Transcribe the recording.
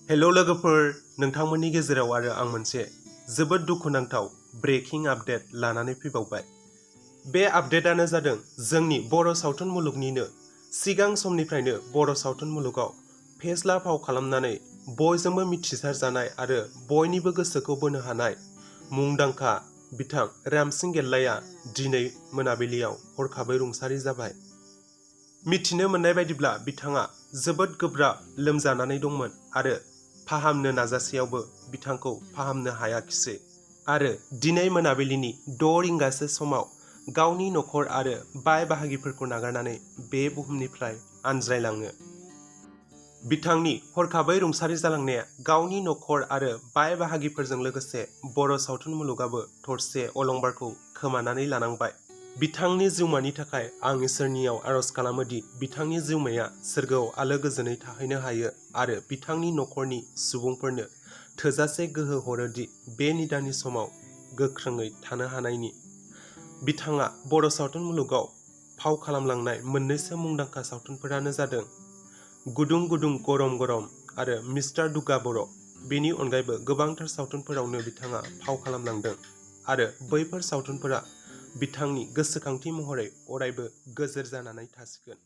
Hello लोगोफोर, नोंथांमोननि गेजेराव आरो आं मोनसे जोबोद दुखुनांथाव ब्रेकिं आपडेट लानानै फैबावबाय। बे आपडेटआनो जादों जोंनि बर' सावथुन मुलुगनिनो सिगां समनिफ्रायनो बर' सावथुन मुलुगाव फेस्ला फाव खालामनानै बयजोंबो मिथिसार जानाय आरो बयनिबो गोसोखौ बोनो हानाय मुंदांखा बिथां रामसिं गेल्लाया दिनै मोनाबिलियाव हरखाबै रुंसारि जाबाय। मिथिनो मोननाय बायदिब्ला बिथाङा जोबोद गोब्राब लोमजानानै दंमोन आरो फाहामनो नाजासेयावबो बिथांखौ फाहामनो हायाखिसै आरो दिनै मोनाबिलिनि 6 रिंगासो समाव गावनि न'खर आरो बाय बाहागिफोरखौ नागारनानै बे बुहुमनिफ्राय आनज्रायलाङो। बिथांनि हरखाबै रुंसारि जालांनाया गावनि न'खर आरो बाय बाहागिफोरजों लोगोसे बर' सावथुन मुलुगाबो थरसे अलंबारखौ खोमानानै लानांबाय। बिथांनि जिउमानि थाखाय आं इसोरनियाव आरज खालामो दि बिथांनि जिउमाया सोरगोआव आलो गोजोनै थाहैनो हायो आरो बिथांनि न'खरनि सुबुंफोरनो थोजासे गोहो हरो दि बे निदाननि समाव गोख्रोङै थानो हानायनि। बिथाङा बर' सावथुन मुलुगाव फाव खालामलांनाय मोन्नैसो मुंदांखा सावथुनफोरानो जादों गुदुं गुदुं गरम गरम आरो मिस्टार दुगा बर'। बेनि अनगायैबो गोबांथार सावथुनफोरावनो बिथाङा फाव खालामलांदों आरो बैफोर सावथुनफोरा बिथांनि गोसोखांथि महरै अरायबो गोजोर जानानै थासिगोन।